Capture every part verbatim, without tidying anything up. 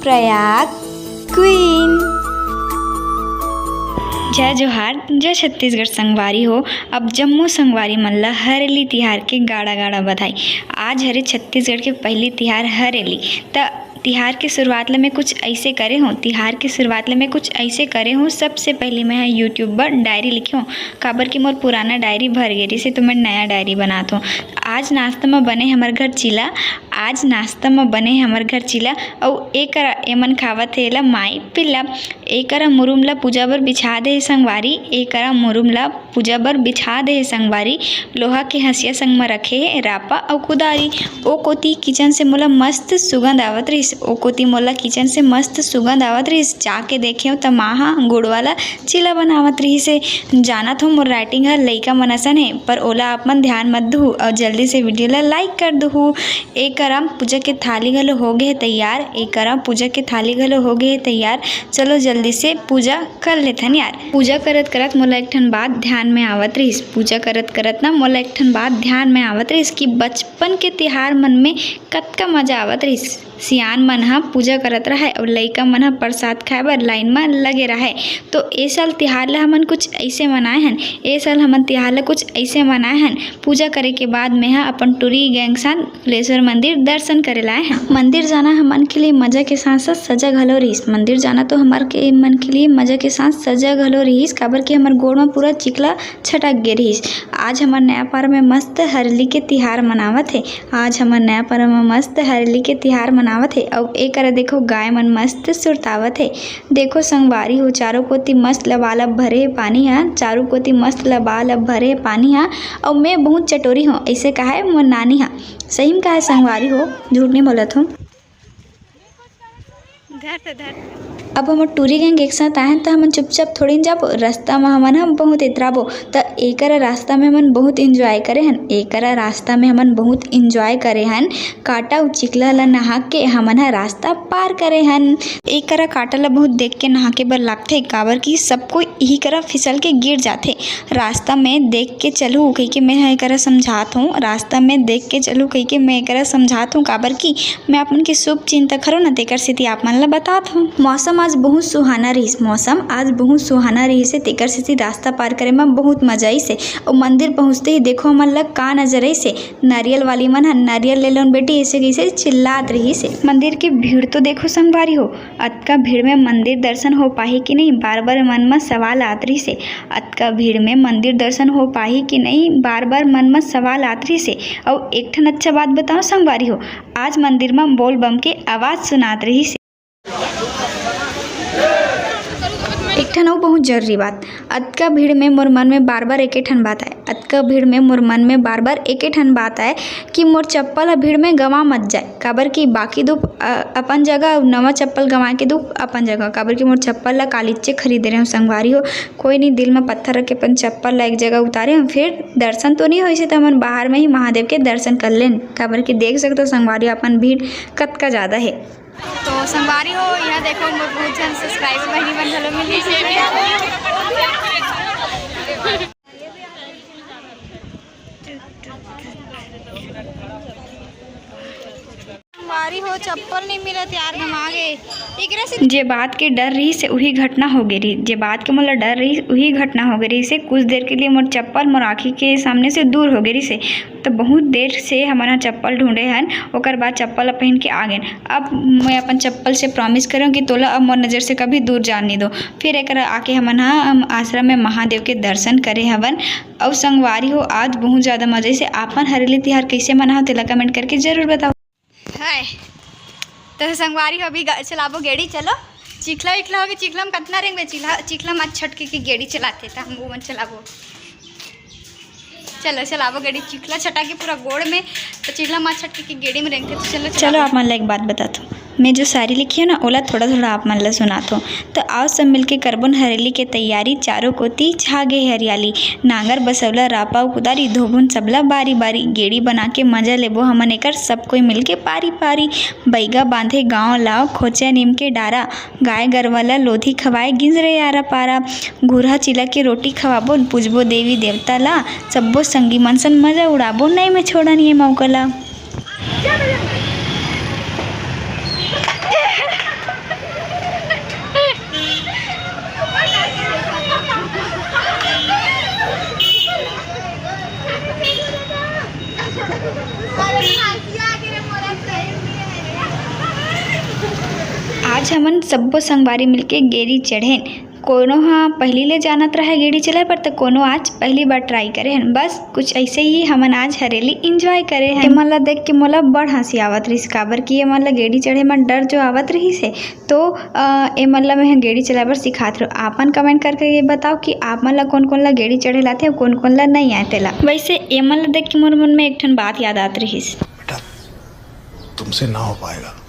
Prayag queen. जय जोहार, जय छत्तीसगढ़ संगवारी हो। अब जम्मो संगवारी मन ला हरेली तिहार के गाड़ा गाड़ा बधाई। आज हरे छत्तीसगढ़ के पहली तिहार हरेली। त तिहार के शुरुआत ल मैं कुछ ऐसे करे हूँ, तिहार के शुरुआत ल मैं कुछ ऐसे करे हूँ। सबसे पहले मैं ह YouTube बर डायरी लिखे हूँ, काबर कि मोर पुराना डायरी भर गे रिहिस हे, तो मैं नया डायरी बनात हूँ। आज नाश्ता म बने हमर घर चीला, आज नाश्ता म बने हमर घर चीला, अउ ए करा एमन खावत हे एला माई पिल्ला। ए करा मुरुम ल पूजा बर बिछा दे हे संगवारी, ए करा मुरुम ल पूजा बर बिछा दे हे संगवारी। लोहा के हंसिया संग म रखे हे रापा अउ कुदारी। ओ कोती किचन से मोला मस्त सुगंध आवत रहिस, ओ कोती मोला किचन से मस्त सुगंध आवत रहिस। जाके देखेंव त माँ ह गुड़ वाला चीला बनावत रहिस हे। जानत हो मोर राइटिंग ह लइका मन असन हे, पर ओला आप मन ध्यान मत दुहू अउ जल्दी से वीडियो ला लाइक कर दुहू। ए करा पूजा के थाली घलो हो गे हे तैयार, ए करा पूजा के थाली घलो हो गे हे तैयार। चलो जल्दी से पूजा कर लेथन यार। पूजा करत करत मोला एक ठन बात ध्यान में आवत रहिस, पूजा करत करत ना मोला एक ठन बात ध्यान में आवत रहिस कि बचपन के तिहार मन में कतका मजा आवत रहिस। सियान मन ह पूजा करत रहय अउ लइका मन ह प्रसाद खाए बर लाइन म लगे रहय। तो ए साल तिहार ल हमन कुछ अइसे मनाए हन, ए साल हमन तिहार ल कुछ अइसे मनाए हन। पूजा करे के बाद मेंह अपन टूरी गैंग साथ कुलेश्वर मंदिर दर्शन करे ल आए हन। मंदिर जाना हमन के लिए मजा के साथ साथ सजा घलो रहिस। मंदिर जाना तो हमर के मन के लिए मजा के साथ सजा घलो रहिस, काबर कि हमर गोड़ म पूरा चिखला छटक गे रहिस। आज हमर नया पारा में मस्त हरेली के तिहार मनावत हे। आज हमर नया पारा में मस्त हरेली के तिहार मनावत हे। अउ ए करा देखो, गाय मन मस्त सुरतावत हे। देखो संगवारी हो, चारों कोती मस्त लबालब भरे हे पानी ह, चारों कोती मस्त लबालब भरे हे पानी ह। अउ मैं बहुत चटोरी हूँ, अइसे कहाय मोर नानी ह। सही में कहाय संगवारी हो, झूठ नहीं बोलत हूँ। धर त, धर त। अब हमर टूरी गैंग एक साथ आए हन, त हमन चुपचाप थोड़ी न जाबो, रास्ता म हमन ह बहुत इतराबो। त एकरा रास्ता में हमन बहुत एंजॉय करे हन, एकरा रास्ता में हमन बहुत एंजॉय करे हन। कांटा अउ चिखला ल नहा के हमन ह रास्ता पार करे हन। एकरा कांटा ल बहुत देख के नहा के बर लागथे, काबर कि सब कोई इही करा फिसल के गिर जाथे। रास्ता में देख के चलहू कहिके मैं ह एकरा समझात हूँ, रास्ता में देख के चलहू कहिके मैं एकरा समझात हूँ, काबर कि मैं आप मन के शुभ चिंतक हरव न, तेकर सेती आप मन ल बतात हूँ। मौसम आज बहुत सुहाना रहिस, मौसम आज बहुत सुहाना रहिस हे, तेकर सेती रास्ता पार करे म बहुत मजा आइस हे। अउ मंदिर पहुँचते ही देखो हमन ल का नजर आइस हे, नारियल वाली मन ह, "नारियल ले लोन बेटी," अइसे कइसे चिल्लात रहिस हे। मंदिर के भीड़ तो देखो संगवारी हो, अतका भीड़ में मंदिर दर्शन हो पाही कि नहीं, बार-बार मन म सवाल आत रहिस हे। अतका भीड़ में मंदिर दर्शन हो पाही कि नहीं, बार-बार मन म सवाल आत रहिस हे। अउ एक ठन अच्छा बात बताओ संगवारी हो, आज मंदिर म बोल बम के आवाज सुनात रहिस हे। एक ठन अउ बहुत जरूरी बात, अतका भीड़ में मोर मन में बार-बार एके ठन बात आए, अतका भीड़ में मोर मन में बार-बार एके ठन बात आए कि मोर चप्पल ह भीड़ में गंवा मत जाए, काबर कि बाकी दू, अ, अपन जगह अउ नवा चप्पल गंवाए के दुख अपन जगह, काबर कि मोर चप्पल ला कालीचे खरीदे रहेंव संगवारी हो। कोई नहीं, दिल में पत्थर रख के अपन चप्पल ला एक जगह उतारे हन, फिर दर्शन तो नहीं होइस हे, त हमन बाहर में ही महादेव के दर्शन कर लेन, काबर कि देख सकथो संगवारी हो, अपन भीड़ कतका ज्यादा हे। तो संगवारी हो, यहाँ देखो, मोर बहुत जन subscriber बहिनी मन घलो मिल गइस हे। संगवारी हो, चप्पल नहीं मिलत यार, घमा गे। एकरे से जे बात के डर रहिस हे, उही घटना हो गे रहिस। जे बात के मोला डर रहिस, उही घटना हो गे रहिस हे। कुछ देर के लिए मोर चप्पल मोर आँखी के सामने से दूर हो गे रहिस हे। तो बहुत देर से हमन ह चप्पल ढूंढे हन, ओकर बाद चप्पल ला पहिन के आ गेन। अब मैं अपन चप्पल से promise करेंव कि तोला अब मोर नजर से कभी दूर जान नहीं दो। फिर एकरा आके हमन ह, हम आश्रम में महादेव के दर्शन करे हवन। अउ संगवारी हो, आज बहुत ज्यादा मजा आइस हे। आपन हरेली तिहार कइसे मनाहव, तेला comment करके जरूर बताओ। हाय, तो संगवारी हो, अभी गा-, चलाबो गेड़ी, चलो। चिखला विखला होगे, चिखला में कतना रेंगबे, चिखला, चिखला में छटके के गेड़ी चलाथे, त हम वो मन चलाबो। चलो, चलाबो गेड़ी, चिखला छटा के पूरा गोड़ में, तो चिखला में छटके के गेड़ी में रेंगथे, तो चलो, चलो, चलाबो। आप मन ला एक बात बताथव, मैं जो सारी लिखे हव ना, ओला थोड़ा-थोड़ा आप मन ला सुनाथव। त आओ सब मिलके करबोन हरेली के तैयारी, चारों कोती छा गे हरियाली। नांगर बसौला रापा अउ कुदारी, धोबोन सबला बारी-बारी। गेड़ी बना के मजा लेबो हमन एकर, सब कोई मिलके पारी-पारी। बइगा बांधे गांव लाव, खोंचा नीम के डारा। गाय गरवा ला लोधी खवाए, गिंजरे आरा पारा। घुरहा चिला के रोटी खवाबोन, पूजबो देवी देवता ला। सब्बो संगी मन सन मजा उड़ाबो, नइ में छोड़न ये मौका ला। आज हमन सब्बो संगवारी मिलके गेड़ी चढ़ेन। कोनो ह पहिली ले जानत रहय गेड़ी चलाए बर, त कोनो आज पहिली बार try करे हन। बस कुछ ऐसे ही हमन आज हरेली enjoy करे हन। एमन ला देख के मोला बड़ हंसी आवत रहिस, काबर कि एमन ला गेड़ी चढ़े म डर जो आवत रहिस हे, तो, अ, एमन ला मैं ह गेड़ी चलाए बर सिखात रहूं। आपन comment करके ये बताओ कि आप मन ला कोन-कोन ला गेड़ी चढ़े ला आथे अउ कोन-कोन ला नइ आए तेला। वैसे एमन ला देख के मोर मन में एक ठन बात याद आत रहिस। बेटा, तुमसे ना हो पाएगा।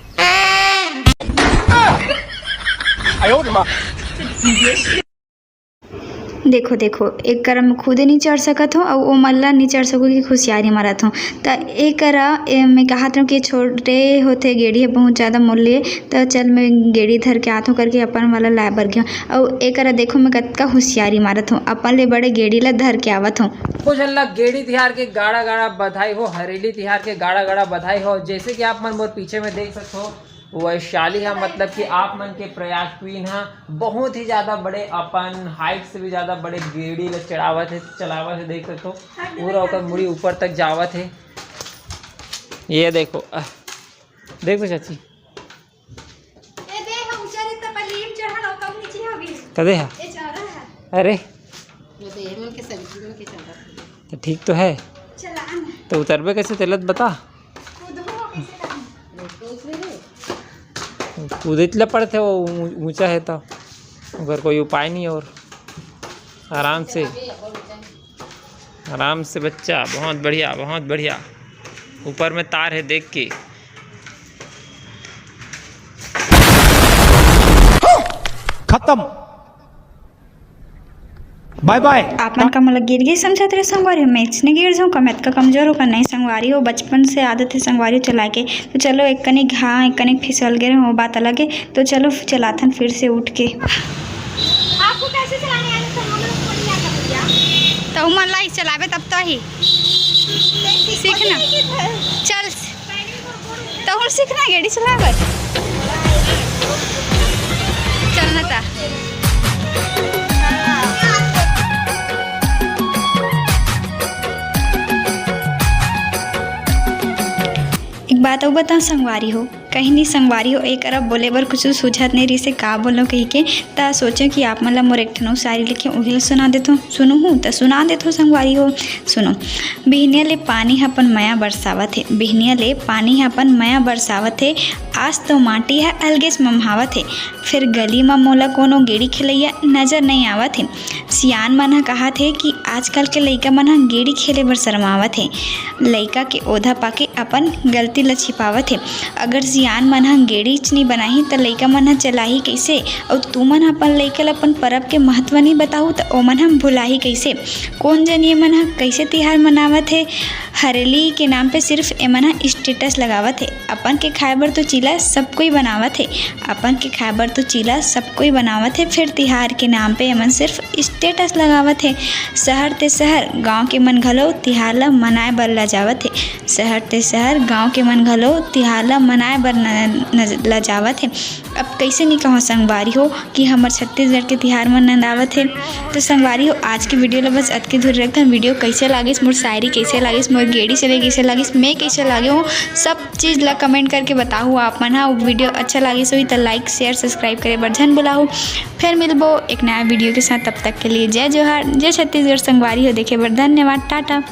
देखो, देखो, एक करा मैं खुदे नइ चढ़ सकत हूँ, अउ ओ मन ला नइ चढ़ सको के हुसियारी मारत हूँ। त ए करा, ए, मैं कहत रहूँ कि छोटे होथे गेड़ी ह बहुत ज़्यादा मोर लिए, त चल मैं गेड़ी धर के आत हूँ करके अपन वाला लाए बर गया। अउ ए करा देखो, मैं कतका हुसियारी मारत हूँ, अपन ले बड़े गेड़ी ला धर के आवत हूँ। कुछ अलग गेड़ी तिहार के गाड़ा गाड़ा बधाई हो, हरेली तिहार के गाड़ा गाड़ा बधाई हो। जैसे कि आप मन मोर पीछे में देख सकते हो, वैशाली ह, मतलब कि आप मन के प्रयाग queen ह बहुत ही ज्यादा बड़े, अपन height से भी ज्यादा बड़े गेड़ी ल चढ़ावत हे, चलावत हे। देख सकथो, पूरा ओकर मुड़ी ऊपर तक जावत हे। ये देखो, अह, देख तो चाची। ए दे, हम चढ़े त पहले ही चढ़ल, और तब नीचे हो गई। कदे हा? ये चढ़ा है। अरे। ये दे, मन के सब्जी मन के चढ़ा। तो ठीक तो है। चला ना। तो उतरबे कैसे, तेला तो बता। कूदबो कैसे करना? कूदे ला पड़थे, वो ऊ-, ऊंचा है तो, अगर कोई उपाय नहीं और आराम से, आराम से बच्चा, बहुत बढ़िया, बहुत बढ़िया। ऊपर में तार है, देख के। खत्म। बाय बाय। आप मन का मोला गिर गिर समझत रहे संगवारी हो, मैं इसने गिर जाऊँ का, मैं अतका कमजोर हो का? नहीं संगवारी हो, बचपन से आदत है संगवारी हो चलाए के। तो चलो, एक कनी घा, एक कनी फिसल गे रहे, वो बात अलग है। तो चलो, चलाथन फिर से उठ के। आपको कैसे चलाने आने से मालूम पड़ गया था भैया? तो उमन ला ही चलावे तब तो ही सीखना। चल। तहूँ सीखना गेड़ी चलाए बर। चल ना ता। एक बात अउ बताओ संगवारी हो, कहीं नहीं संगवारी हो, एक अरब बोले बर कुछ सूझत नहीं रहिसे, का बोलो कही के, त सोचे कि आप मन ला मोर एक ठन अउ शायरी लिखे, उही ल सुना देथो। सुनहू त सुना देथो संगवारी हो। सुनो, बिहनिया ले पानी ह अपन मया बरसावत हे, बिहनिया ले पानी ह अपन मया बरसावत हे, आज तो माटी ह अलगेच ममहावत हे, फेर गली म मोला कोनो गेड़ी खेलैया नजर नइ आवत हे। सियान मन ह काहत हे कि आजकल के लइका मन ह गेड़ी खेले बर शरमावत हे, लइका के ओधा पाके अपन गलती ल छिपावत हे। अगर सियान मन ह गेड़ीच नइ बनाही, त लइका मन ह चलाही कइसे? अउ तुमन ह अपन लइका ल अपन परब के महत्व नइ बताहू, त ओमन ह भुलाही कइसे? कोन जनी मन ह कइसे तिहार मनावत हे? हरेली के नाम पे सिर्फ एमन ह status लगावत हे। अपन के खाए बर तो चीला सब कोई बनावत हे, अपन के खाए बर तो चीला सब कोई बनावत हे, फिर तिहार के नाम पे एमन सिर्फ status लगावत हे। शहर ते शहर, गांव के मन घलो तिहार ल मनाए बर लजावत हे। शहर ते शहर, गांव के मन घलो तिहार ल मनाए बर न, न, लजावत हे। अब कइसे नी कहूँ संगवारी हो कि हमर छत्तीसगढ़ के तिहार मन नंदावत हे। तो संगवारी हो, आज के video ल बस अतके दूर रखथन। Video कइसे लागिस, मोर शायरी कइसे लागिस, मोर गेड़ी चले कइसे लागिस, मैं कइसे लागे हूँ, सब चीज ला comment करके बताहू आप मन हा। Video अच्छा लागिस होही त like, share, subscribe करे बर झन भुलाहू। फिर मिलबो एक नया video के साथ, तब तक के लिए जय जोहार, जय छत्तीसगढ़। संगवारी हो, देखे बर धन्यवाद, टाटा।